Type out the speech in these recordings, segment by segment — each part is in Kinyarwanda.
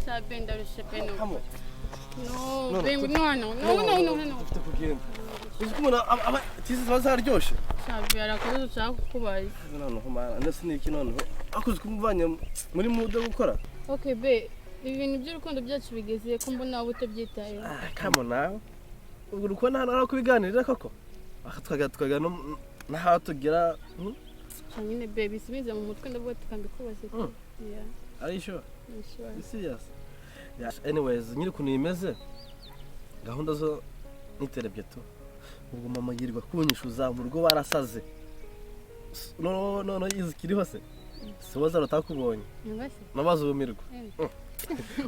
Sabe ndarushe pe no. Come on. No, No, no, babe, no, no, no, no, no, no. Dufite kugenda. Uzi ko umuntu aba tizi ziba zaryoshe. Sabe hari akabazo nshaka kukubaza. Noneho mana, ndetse n'iki noneho. Ariko uzi ko umuvanye muri mood yo gukora. Okay, babe, ibintu by'urukundo byacu bigeze ko mbona wowe utabyitayeho. Ah, come on now. Ubwo uri kubona hano ari kubiganirira koko? Aha tukaga n'aho tugera. Sha nyine babe, bisubize mu mutwe ndavuga tukambikubaze. Yeah, Are you sure? I'm sure. You serious? Yeah. Anyways, nyiri ukuntu bimeze, gahunda zo niterebye tu. Ubwo mama yirirwa kunyishuza mu rugo barasaze. No no no, izi kiriho se. Si wowe utakubonye. Nyuma se? Nabazumirwa. Eh.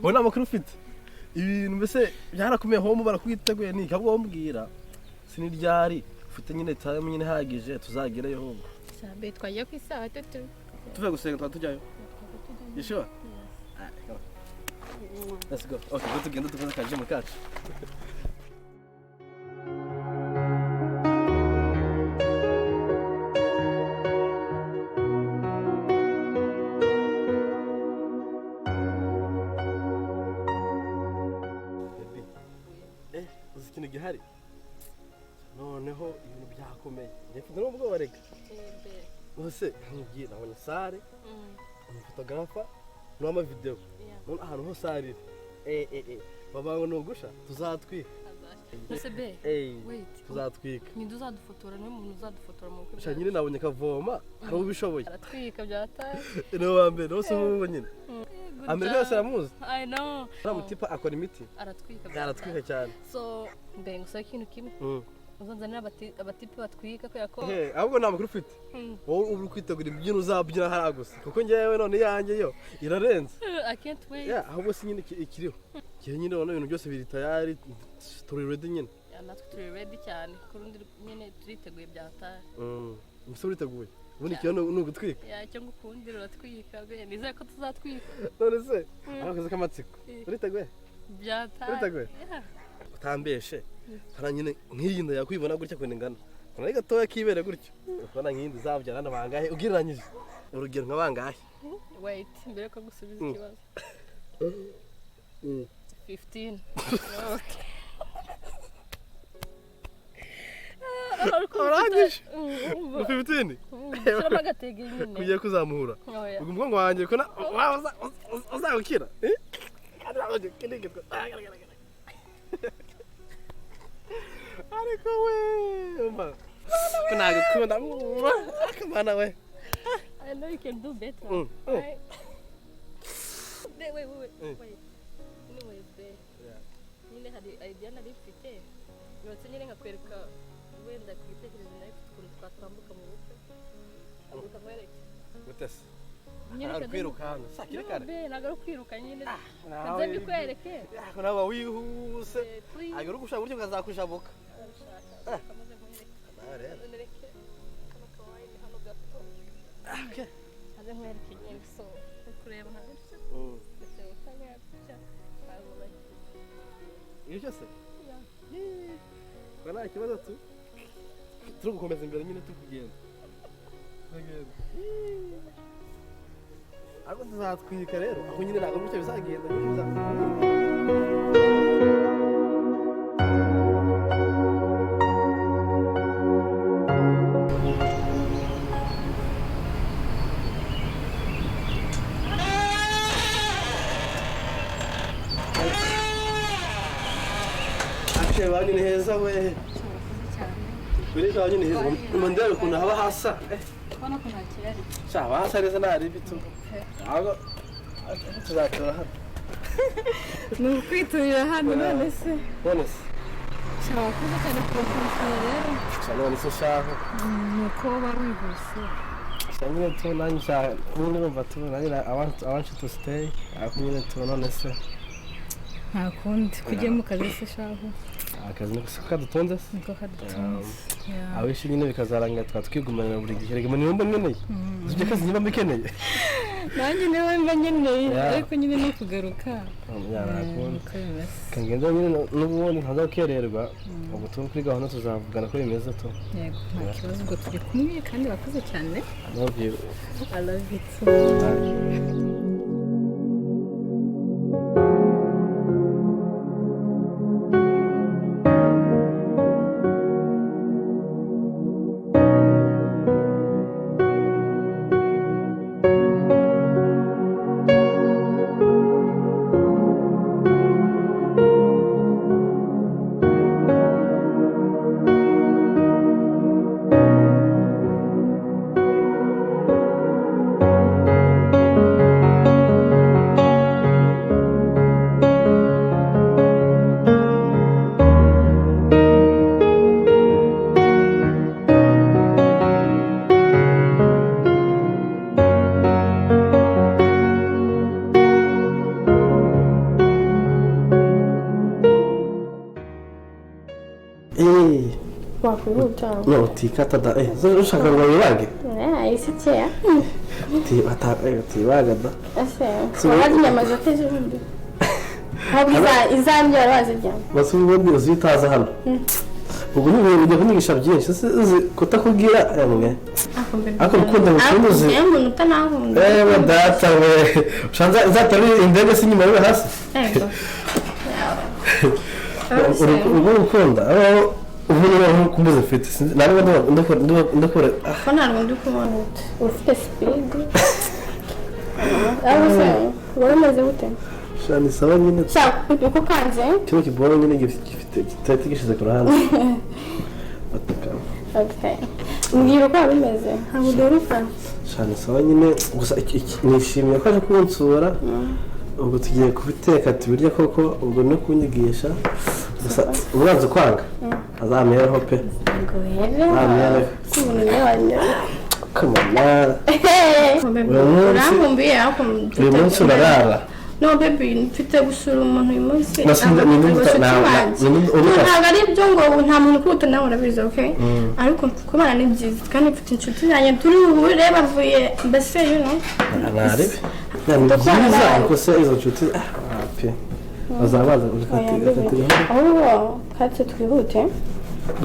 Wowe nta makuru ufite. Ibintu mbese byarakomeye homo barakwiteguye ni kabwo wombwira. Siniryari ufite nyine time nyine ihagije tuzagereyo ahubwo. Sabe twagiye ku isaha tatu. Tuve gusenga twaba tujyayo. You sure? Ah, come on. Let's go. Okay, go tugenda dukoze akajimu kacu. Baby. Eh, uzi ikintu gihari? Noneho ibintu byakomeye. Njye mfite n'ubwoba reka. Ubuse nkubwira nabonye sare, umufotogarafa n'amavideo. None ahantu hose arira. Eh eh eh. Baba ngo nugusha tuzatwika. Ese be, Eh, wait. tuzatwika. Ninde uzadufotora? Niwe muntu uzadufotora mu bukwe Sha bwacu. nyine nabonye kavoma hari ubishoboye. Aratwika byataye. Ni uwa mbere wose ubu nyine. Amerika yose aramuzi. I know. Uriya mutipa akora imiti. Aratwika byataye. Aratwika cyane. So, mbe ngusaba ikintu kimwe. Uzanzanira abatipe batwika kubera ko Eh, ahubwo nta makuru ufite. Wowe uba uri kwitegura imbyino uzabyina hariya gusa. Kuko njyewe none iyanjye yo irarenze. I can't wait. Yeah, ahubwo si nyine ikiriho. Igihe nyine ubona ibintu byose biri tayari, turi ready nyine. Yeah, natwe turi ready cyane. Ku rundi nyine turiteguye byataye. Umusore uriteguye. Ubundi ikiyo ni ugutwika. Yeah, icyo ngukundira uratwika. Be nizere ko tuzatwika. None se, akazi k'amatsiko. Uriteguye? Byataye. Uriteguye? Yeah. Utambeshe. Hara nyine nk'iyi nda yakwibona gutya ukuntu ingana. Kuna ari gatoya kibere gutyo. Ukabona nk'iyi nda izabyara na bangahe ugereranyije. Urugero nka bangahe? Wait, mbere ko gusubiza ikibazo. 15. Urangije? Ni 15? Shyiramo agatege nyine. Kugiye kuzamuhura. Oya. Ubwo umugongo wanjye ko uzawukira. Eh? Ariko we, umva. Ko nagukunda. Akamana we. I know you can do better. Right? Wait, wait, wait, wait. Anyways, babe. Yeah. Nyine hari idea nari mfite. Yubatse nyine nkakwereka wenda ku gitekerezo nari mfite ukuntu twatwambuka mu bukwe. Haguruka nkwereke. Gute se? Nyine Ari kaze- kwirukanka. Sa kire No, kare. babe, ntabwo ari ukwiruka nyine. Nawe Kaze mbikwereke. Ako nawe wihuse. Eh, please. Ayo uri gushaka uburyo bwazakujabuka. Ndabishaka. Kamaze nkwereke. Nawe rero. Nereke kano kawayini hano gato. Okay. Kaze nkwereke nyine. So, uri kureba nka gutya. Ndetse utanya gutya. Ntabwo bari. Ibyo byose? Yeah. Ko nta kibazo tu. Turi gukomeza imbere nyine turi kugenda. Tugenda. Ariko tuzatwika rero. Aho nyine ntabwo gutya bizagenda nyine bizagenda. Actually, iwanyu ni heza we. Buri iwanyu ni heza. Mu ndebe ukuntu haba hasa. Ubona ko nta kirari. Sha, haba hasa neza nta ribi tu. Ntabwo tuzatura hano. Ni ukwiturira hano none se. None se. Sha wakoze cyane kubakurikira rero. Sha none se shaho. Ni uko uba wihuse. Sha nyine tu nanjye sha nyine urumva tu nanjye I want you to stay. Ariko nyine tu none se. Nta kundi kujya mu kazi se shaho. Akazi niko siko kadutunze se. Niko kadutunze. Yeah. Abenshi nyine bikazarangira tukaba twigumanira buri gihe. Reka niba nkeneye. Ibyo kazi niba mbikeneye. Nanjye niba mba nkeneye Yeah. ariko nyine no kugaruka. Ya nta Niko bimeze. Kangenda nyine n'ubundi ntazakererwa. Ubwo turi kuri gahunda tuzavugana ko bimeze tu. Yego nta kibazo ubwo turi kumwe kandi wakoze cyane. I love you. I love you too. Bye. Wakwihuta. No, utikata da. Ushaka ngo wibage? Isi keya. Utibaga da. Ese warya inyama zokeje ubundi? Ntabwo izanjye wari wazirya. Basi ubundi uzitaza hano. Ubwo ni ibintu ujya kunyigisha byinshi uzi kutakubwira emwe. Ariko urukundo ngukunda uzi. Umuntu utanankunda. Ewe data we. Ushanza nzatera indege se inyuma yo hasi. Ego. Urwo ukunda aho ubu niba nkumbuze mfite ntabwo ndakora. Ko ntabwo ndi kubona ufite speed. Aho se wari umeze gute? Shani sawa nyine. Uko kanze? Kino kiboro nyine gifite kitari gishize ku ruhande. Bataka. Okay. Mbwira uko wari umeze. Ntabwo uduruka. Shani sawa nyine gusa nishimiye ko aje kunsura. Ubwo tugiye kubiteka tubirya koko ubwo no kunyigisha. Gusa umwanzi kwanga. Azameraho pe. Azameraho. Come on. Urankumbuye ariko uyu munsi urarara. No baby, mfite gusura umuntu uyu munsi. Ntabwo ari ibyo ngo nta muntu ukuruta nawe urabizi, okay? Ariko kubana ni byiza kandi mfite inshuti zanjye turi buhure bavuye mbese you know. Narebe. Ni byiza ariko se izo nshuti pe bazabaza ahubwo katse twihute.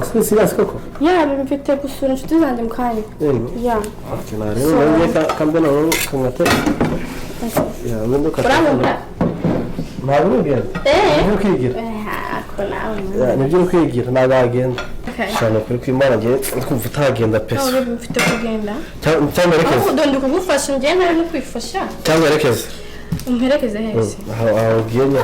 Ese serious koko? Yeah, mfite gusura inshuti zanjye mu kanya. Yeah. Okay, narebe kambe nawe kangate. Ya, ngendo kata. Ntabwo ugenda. Nibyo kwigira. Nibyo kwigira ntabwo wagenda. Shana kuri kwimana ngiye twumva utagenda pe. Ntabwo mfite kugenda. Cyangwa rekeze. Ahubwo ndi kugufasha ngiye ntari no kwifasha. Cyangwa rekeze. Umperekeze hese. Aho ugiye nyine.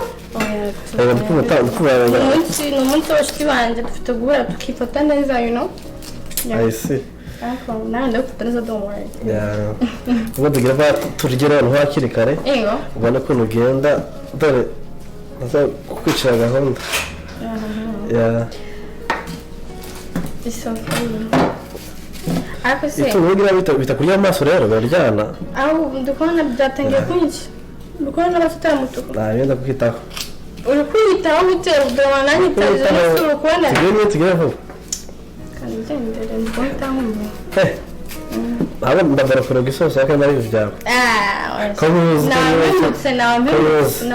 Ni umunsi w'abashuti banjye dufite guhura tukifata neza you know. I see. Ariko nawe ndagufata neza don't worry. Ubwo tugira va turugero ahantu hakiri kare. Ubona ukuntu ugenda dore naza kukwicara gahunda. It's okay. Ariko se itungo ngira bita kurya amaso rero bararyana. Aho ndikubona byatangiye kunyica. Ndikubona n'abafite umutuku. Nta kukwitaho. Uri kwiyitaho gute udoma nanjye itaje uri kubona. Tugere vuba. Kandi ndikubona utankumbuye. Ntabwo ndambara kuroga isosi ariko nari byawe. Nawemutse nawemutse.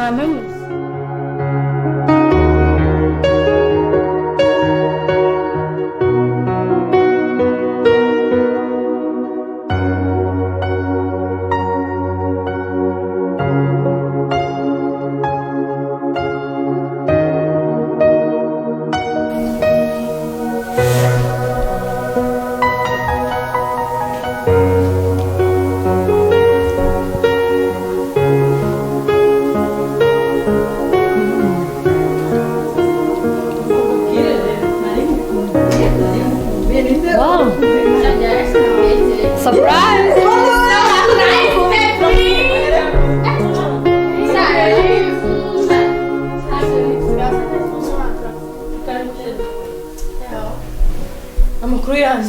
Amakuru yanyu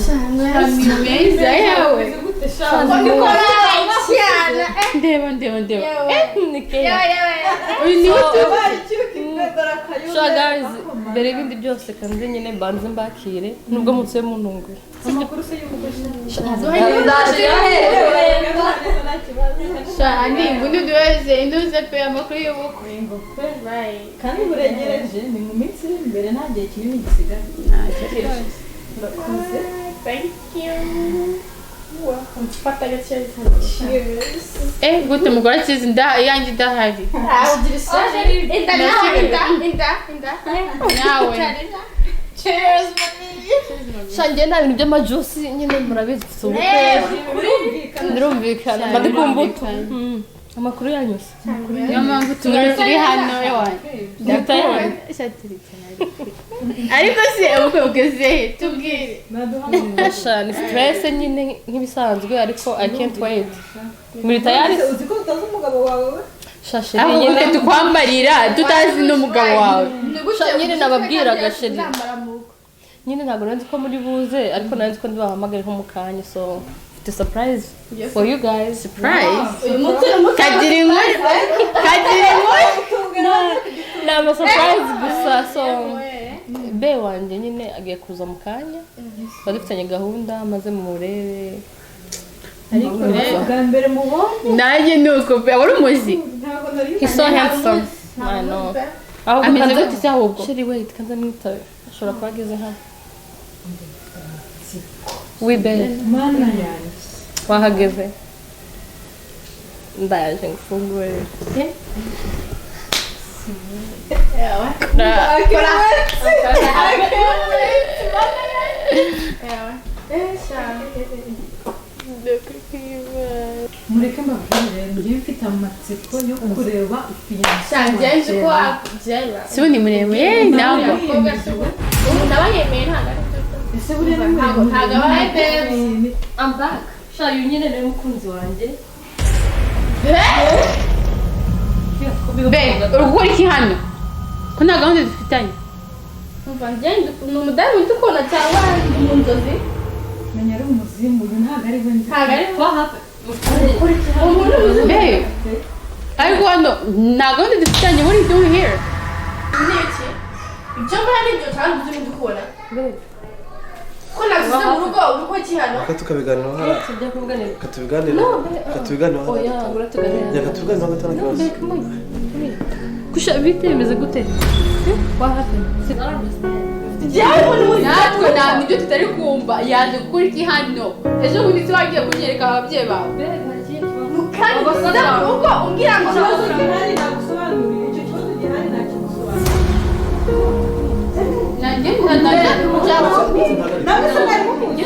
ni meza yawe. Ndeba ni keya. Uyu ni So guys, mbere y'ibindi byose kandi nyine mbanze mbakire nubwo mutse muntunguye. Amakuru se y'umukozi. Shani ngundi duheze induze pe amakuru y'ubukwe. Kandi buregereje ni mu minsi iri imbere nta gihe kinini gisigaye. Urakoze. Thank you. Mfata gake. Gute mugora kizi nda yanjye idahari. Inda nawe inda inda inda. Nawe. Cheers mami. Shangiye nta bintu by'amajusi nyine murabizi mfite ubukwe. Birumvikana mba ndi ku mbuto. Amakuru yanyu se. Niyo mpamvu turi hano ewana. Ariko se ubukwe bugeze he tubwire. Ni stress nyine nk'ibisanzwe ariko I can't wait. Muri tayari uzi ko utazi umugabo wawe we? Shashe Aho gute tukwambarira tutazi n'umugabo wawe. Nyine nababwiraga sheri. Nyine ntabwo nari nzi ko muri buze ariko nari nzi ko ndibahamagare nko mu kanya so mfite surprise for you guys. Surprise. Kagira inkuru. Kagira inkuru. Ni ama surprise gusa so Be wanjye nyine agiye kuza mu kanya, tuba dufitanye gahunda, maze mumurebe. Ariko bwa mbere mubonye. Nanjye ni uko pe, wari umuzi? Ntabwo nari. He's so handsome, I know. Ahubwo Ameze kanze gute se ahubwo? Chérie, wait, kanze mwitabe, ashobora kuba ageze hano. Oui bae. Mana yanjye! Wahageze? Ndaje ngufungurire. Mureke mbabwire rero, njyewe mfite amatsiko yo kureba fiancé. Ngenzi ko abyera. Si ubu ni muremure ntabwo? Ubu ndaba yemeye, ntabwo ari byo. Ese buriya ni Ntabwo aba ari babes. I'm back. Sha, uyu nyine niwe mukunzi wanjye. Be, uri gukora iki hano ko nta gahunda dufitanye? Umva, njye ni umudamu ndi kubona cyangwa ndi mu nzozi? Menya ari umuzimu, uyu ntabwo ari we nzi. Ntabwo ari What happened? umuntu muzimu. Be, ariko hano nta gahunda dufitanye. What are you doing here? Ni iki ibyo mbona? Ni ibyo cyangwa ibyo ndi kubona ko nagusize mu rugo, uri gukora iki hano? Reka tukabiganiraho hariya. Tujya kuvuganira. Reka tubiganireho, reka tubiganireho Oya, hariya. ngura tuganira. Reka tubiganireho hagati, nta No, kibazo. babe, come on. Come here. Kusha, bite, bimeze gute? What happened? I don't understand. Njyewe umuntu muzimu. Natwe nta nibyo tutari kumva. Yaje gukora iki hano? Ejo bundi si wagiye kunyereka ababyeyi bawe? Babe, nta kihe kibazo. Kandi usize mu rugo umbwira ngo Ikibazo gihari nagusobanurira, icyo kibazo gihari nakigusobanurira. Nanjye ntanajya. Ntabwo se mwari mumuzi?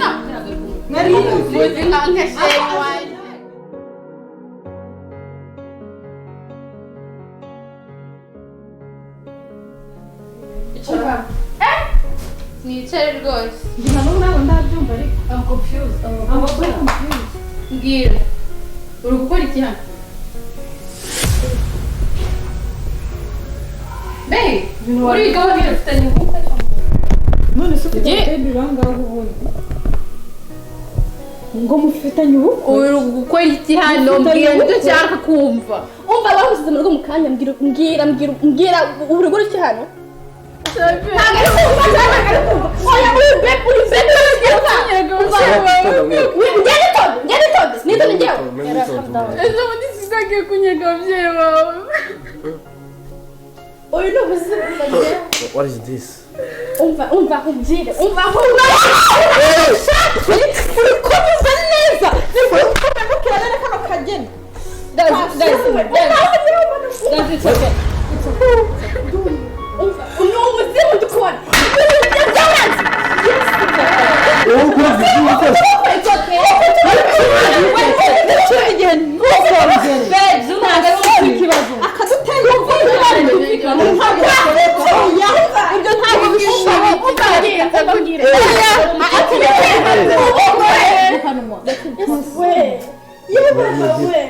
Mwari mumuzi? Muzi nka chéri wanjye. Icara. Nicare rwose. Njye na n'ubu ntabwo ndabyumva, ariko I'm confused. I'm so confused. Mbwira, uri gukora iki hano? Be, uri gahunda Dufitanye ubukwe. None se ufite Njye- baby bangahe ubundi? Ngo mufitanye ubukwe? Uri gukora iki hano? Mbwira, nibyo nshaka kumva. Umva, bagusize mu rugo mu kanya. Mbwira, mbwira, mbwira, mbwira, uri gukora iki hano? Ntabwo ari kumva, ntabwo ari kumva. Oya, uri babe, uri babe, uri babe. Njye nitonde, njye nitonde, nitonde njyewe. Ejo bundi sizagiye kunyega ababyeyi bawe. Uyu ni ubuzima njyewe. What is this? Umva, umva nkubwire, umva nkubwire. Uri kunyumva neza? Mukira rero kano kageni. Guys, guys, guys, guys, it's okay. Umva, ni umuzimu ndi kubona. Wowe ukora video ufashe. It's okay. Babes, ntabwo ari ikibazo. Ibyo ntabwo bishoboka. We yewe we,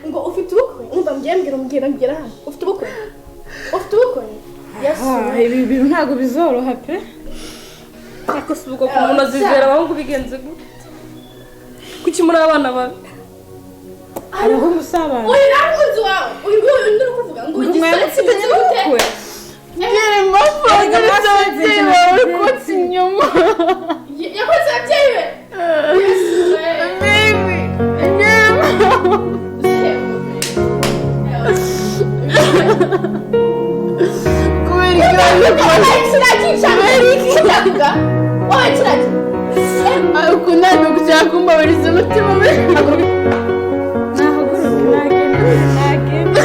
ngo ufite ubukwe? Umva, mbwira, mbwira, mbwira, mbwira hano, ufite ubukwe? Ufite ubukwe? Yesu! Ibi bintu ntabwo bizoroha pe. Ariko si ubwo umuntu azizera abahungu bigenze gute? Kuki muri abana babi? Abahungu si abantu. Uyu nta mukunzi wawe, uyu nguyu undi uri kuvuga ngo igisore kimeze gute? Mbwira impamvu wagarutse ababyeyi bawe kotsa inyuma. Yakoze ababyeyi be? Yesu we! Baby, mbwira impamvu. Kubera ikibazo. Wowe kiraki. Ukuntu ntabwo gushaka kumbabariza umutima. Nahaguruke, nagende, nagende.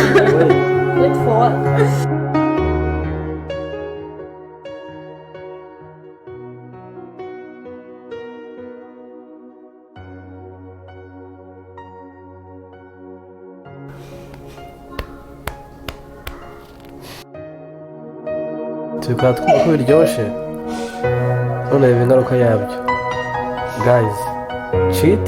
Wait for what? Tubikora twumva ko biryoshye, none reba ingaruka yabyo. Guys, cheat.